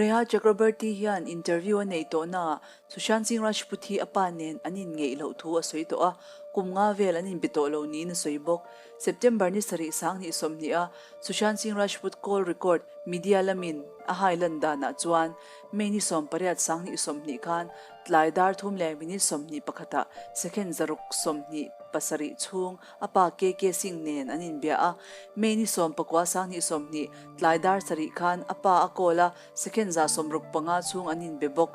Rhea Chakraborty hian interview a neih tawhnaah Sushant Singh Rajput hi a pa nen an inngeih loh thu a sawi tawh a, kum nga vel an inbe tawh lo niin a sawi bawk. September ni sarih 2020 a Sushant Singh Rajput call record media lamin a hai lan danah chuan May ni 18 2020 khan tlai dar thum leh minute 21 ah second 627 chhung a pa KK Singh nen an inbia a, May ni 19 2020 tlai dar sarih khan a pa a call a, second 165 chhung an inbe bawk.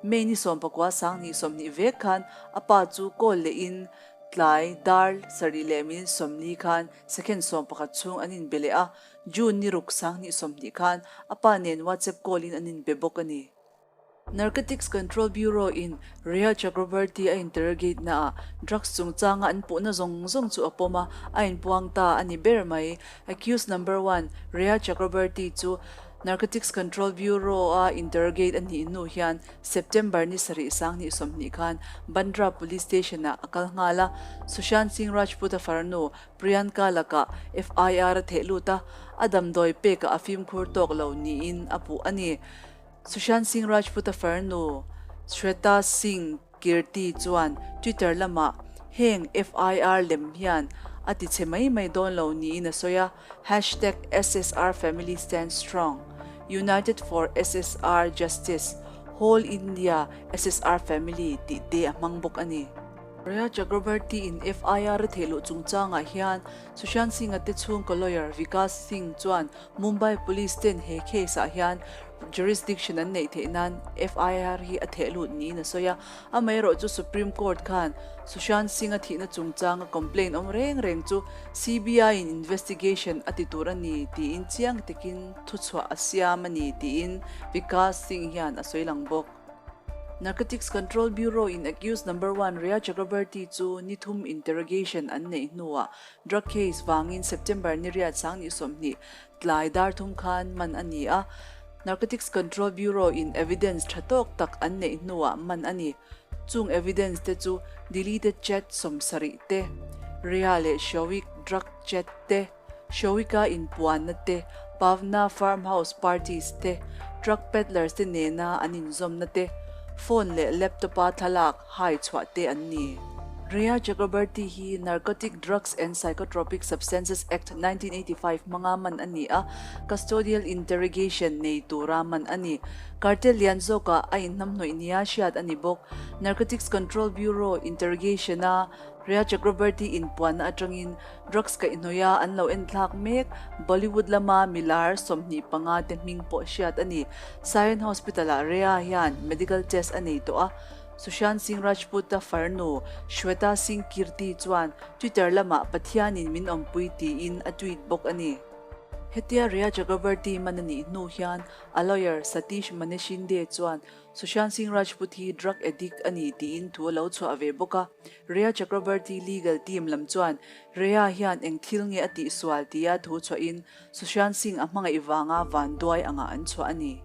May ni 19 2020 vek khan a pa chu call lehin tlai dar sarih leh minute 40 khan second 11 chhung an inbe leh a, June ni ruk 2020 khan a pa nen WhatsApp call in an inbe bawk a ni. Narcotics Control Bureau in Rhea Chakraborty a interrogate naah drugs chungchanga an puhna zawng zawng chu a pawm a, a inpuang ta a ni ber mai. Accused number one Rhea Chakraborty chu Narcotics Control Bureau a interrogate a nih hnu hian September ni sarih 2020 khan Bandra Police Station ah a kal nghal a, Sushant Singh Rajput-a farnu Priyanka lakah FIR a theh lut a, a damdawi pekah a fimkhur tawk lo niin a puh a ni. Sushant Singh Rajput-a farnu Shweta Singh Kirti chuan Twitter lamah heng FIR lem hian a ti chhe mai mai dawn lo niin a sawi a, hashtag SSRFamilyStandsStrong, United for SSR Justice, Whole India SSR Family tih te a hmang bawk a ni. Rhea Chakrabarti in FIR a theih loh chungchangah hian Sushant Singh-a te chhungkaw lawyer Vikas Singh chuan Mumbai Police ten he case ah hian jurisdiction an neih theih nan FIR hi a theh lut niin a sawi a. Amaherawhchu Supreme Court khan Sushant Singh-a thihna chungchanga complaint awm reng reng chu CBI in investigation a ti tur a ni tiin chiang takin thuchhuah a siam a ni tiin Vikas Singh hian a sawi lang bawk. Narcotics Control Bureau in accused number one Rhea Chakrabarti chu ni thum interrogation an neih hnuah drug case vangin September ni riat 2020 tlai dar thum khan man a ni a. Narcotics Control Bureau in evidence tha tawk tak an neih hnuah man a ni. Chung evidence te chu deleted chat 70 te, Rhea leh Showik drug chat te, Showika inpuanna te, Pavna farmhouse parties te, drug peddlers te nena an inzawmna te, phone leh laptop-a thlalak hai chhuah te an ni. Rhea Chakrabarti hi Narcotic Drugs and Psychotropic Substances Act 1985 hmanga man a ni a, custodial interrogation nei tura man a ni. Cartel lian zawkah a inhnamhnawih nia hriat a ni bawk. Narcotics Control Bureau interrogation-a Rhea Chakrabarti inpuanna atangin drugs kaihhnawih a an lo enthlak mek. Bollywood lama milar 25 te hming pawh hriat a ni. Sion Hospital-ah Rhea hian medical test a nei tawh a. Sushant Singh Rajput-a farnu Shweta Singh Kirti chuan Twitter lamah Pathianin min awmpui tiin a tweet bawk a ni. Hetia Rhea Chakrabarti man a nih hnu hian a lawyer Satish Maneshinde chuan Sushant Singh Rajput hi drug addict a ni tiin thu a lo chhuah ve bawk a. Rhea Chakrabarti legal team lam chuan Rhea hian eng thil nge a tihsual tia thu chhuahin Sushant Singh a hmangaih vanga vanduai angah an chhuah a ni.